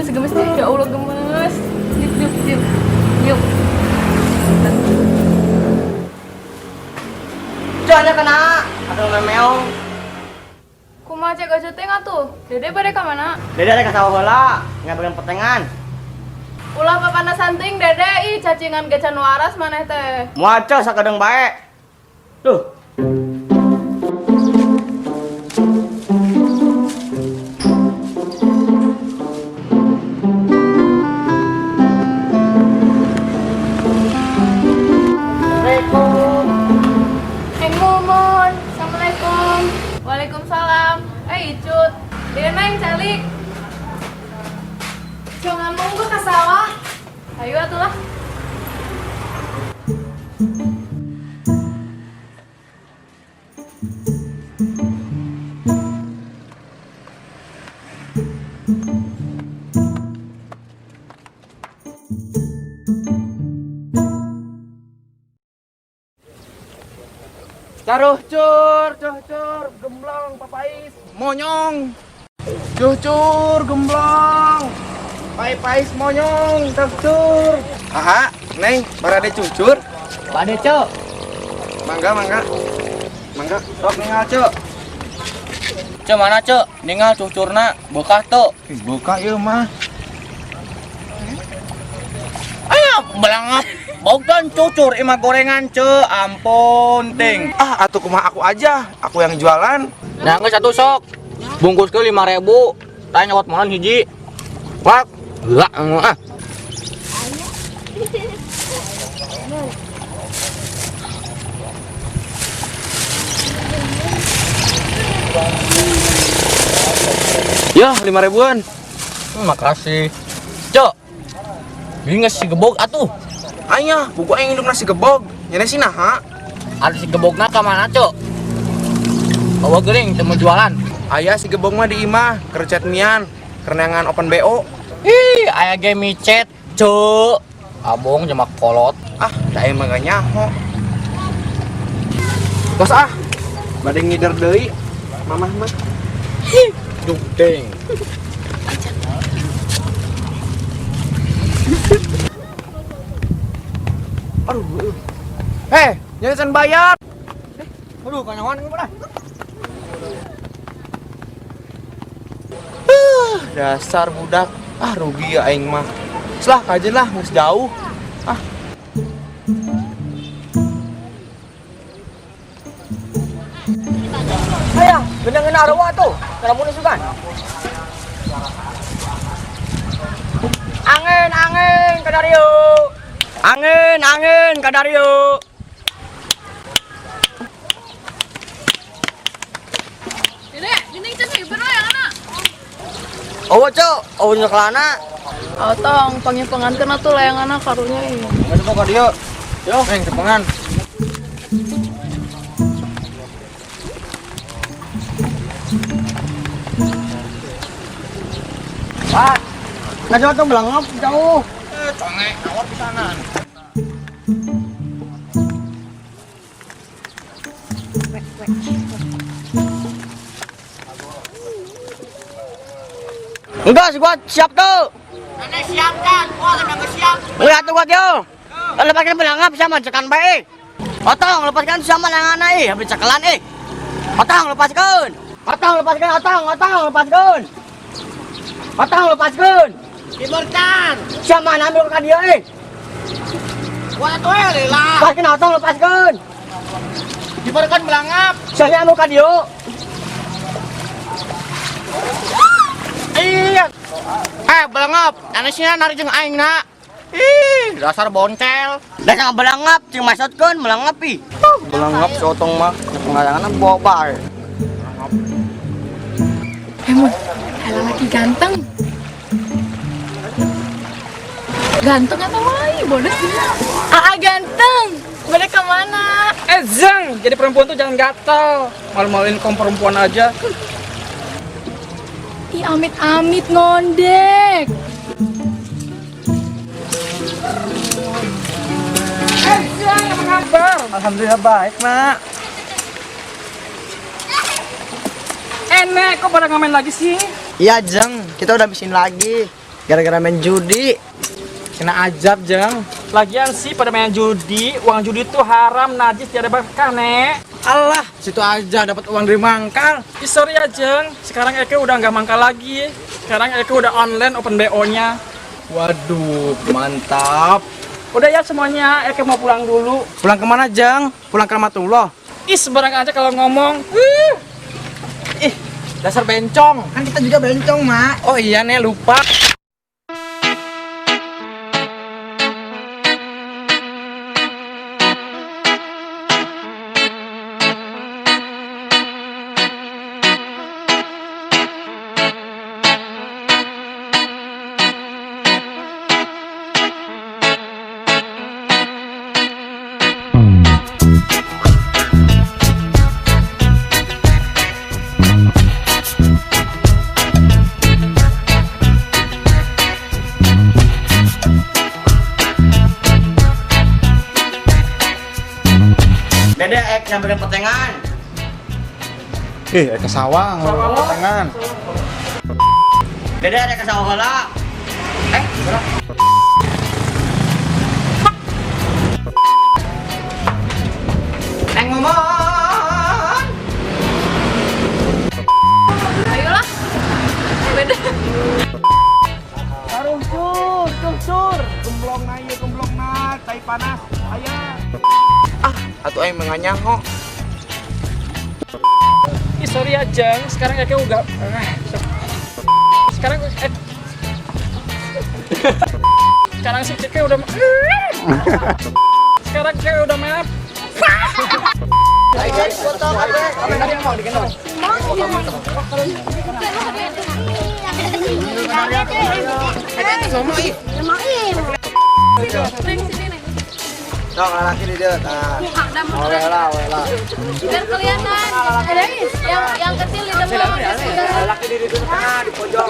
Gemes gemes deh, ya Allah gemes. Yuk yuk yuk. Yuk. Cuk, ada kena. Atau memeong. Kumaha cek aja teh atuh? Dede bade ka mana? Dede ada kasawah heula, ngabeun petengan. Ulah papanasan teuing Dede, ih cacingan ge can waras maneh teh. Moal ceu sakedeung bae. Tuh. Assalamualaikum. Neng Mumun, Assalamualaikum. Waalaikumsalam. Eh Icut, Dede neng calik. Jangan nunggu ke sawah. Ayo atuh lah. Caruh cur, cuh cur, gemblong, papais, monyong. Cuh cur, gemblong. Pai-pais monyong, cuh cur. Aha, Neng, barade cucur. Bade ceu. Mangga, mangga. Mangga, sok ningal ceu. Ceu mana ceu? Ningal cucurna beukah teu. Ih, buka ieu mah. Ayo belangap. Bukan cucur imah gorengan ceu, ampun ting. Ah, atuh kumaha aku aja, aku yang jualan. Nah, geus atuh sok. Bungkus ke 5.000. Tanya nyokot monan hiji. Wak, gila ah. Ya, 5.000-an. Makasih. Cok. Beli si gebog atuh. Ayah, buku aing induk nasi gebog. Nyene sih naha. Ada si gebogna ka mana, Cok? Bawa geuning teu mau jualan. Ayah si gebog mah di imah, keur chat mian, keur open BO. Ih, aya ge micet, Cok. Abong jeung kolot. Ah, da aing mah gak nyaho. Tos ah, bade ngider deui. Mamah mah. Dugdeng. Aduh. Heh, jangan can bayar. Aduh, kanyawan kumaha? Dasar budak. Ah, rugi ya aing mah. Selah kajen lah, geus jauh. Ah. Ayah, bener-bener arwah tuh. Kalau sugan. Angin, angin, kadario. Angin, angin, kadario. Dede, gini can hiber lah yang anak. Oh, cok, oh nyekelana. Oh, tong, panggil pengantin atuh layangan karunya ini. Masuk kok dia. Yo, Neng cepengan. Pak. Najwa tuh belangap jauh. Conge, awak pisanan. Enggak, sih gua siap tuh. Ane siap kan? Gua udah siap. Enggak tuh gua yo. Lepaskan belangap sama cekan baik. Otong, lepaskan sama lengan eh, habis cekelan eh. Otong, lepaskan. Otong, lepaskan, otong, otong, lepaskan. Otong, lepaskan. Iberkan. Sama ambil ke dia eh. Gua tuh ya lah. Lepaskan otong, lepaskan. Iberkan belangap. Saya ambil ke dia. Iya. Eh, belangap. Ane sih narik jeung aing na. Ih, dasar boncel. Dasar belangap, jeung masotkeun belangap ih. Belangap si otong mah, pengarangan bawa bae. Eh, Mun, ada laki ganteng. Ganteng atau wai? Bodoh sih. Aa ganteng. Boleh kemana? Zeng, jadi perempuan tuh jangan gatal. Malu-maluin kaum perempuan aja. Ih, amit-amit ngondek. Zeng, apa kabar? Alhamdulillah baik, Mak. Nek, kok pada ngamen lagi sih? Iya, Jeng. Kita udah habisin lagi. Gara-gara main judi. Kena azab, Jeng. Lagian sih pada main judi, uang judi tuh haram, najis, tiada berkah, Nek. Allah, situ aja dapat uang dari mangkal. Ih, sorry ya, Jeng. Sekarang Eke udah nggak mangkal lagi. Sekarang Eke udah online open BO-nya. Waduh, mantap. Udah ya semuanya, Eke mau pulang dulu. Pulang kemana, Jeng? Pulang ke Ramatullah. Ih, sembarang aja kalau ngomong. Ih, dasar bencong. Kan kita juga bencong, Mak. Oh iya, Nek, lupa. Dede ek nyamperin petengan. Ih, ke sawah, tangan. Dede ada ke sawah heula. Eh, berapa? Neng Momon. Ayolah. Beda. Tarung cur, cur, cur. Gemblong na ieu, gemblong na, tai panas. Aya. Ah, atuh aing menganyaho. Ih, sorry ya, Jeng. Sekarang Eke udah sekarang sekarang sih Eke udah sekarang Eke udah maaf. Neng sini, Neng. Dong, laki di dia. Tah. Lah, lah. Biar kelihatan. Yang kecil di depan. Laki di tengah di pojok.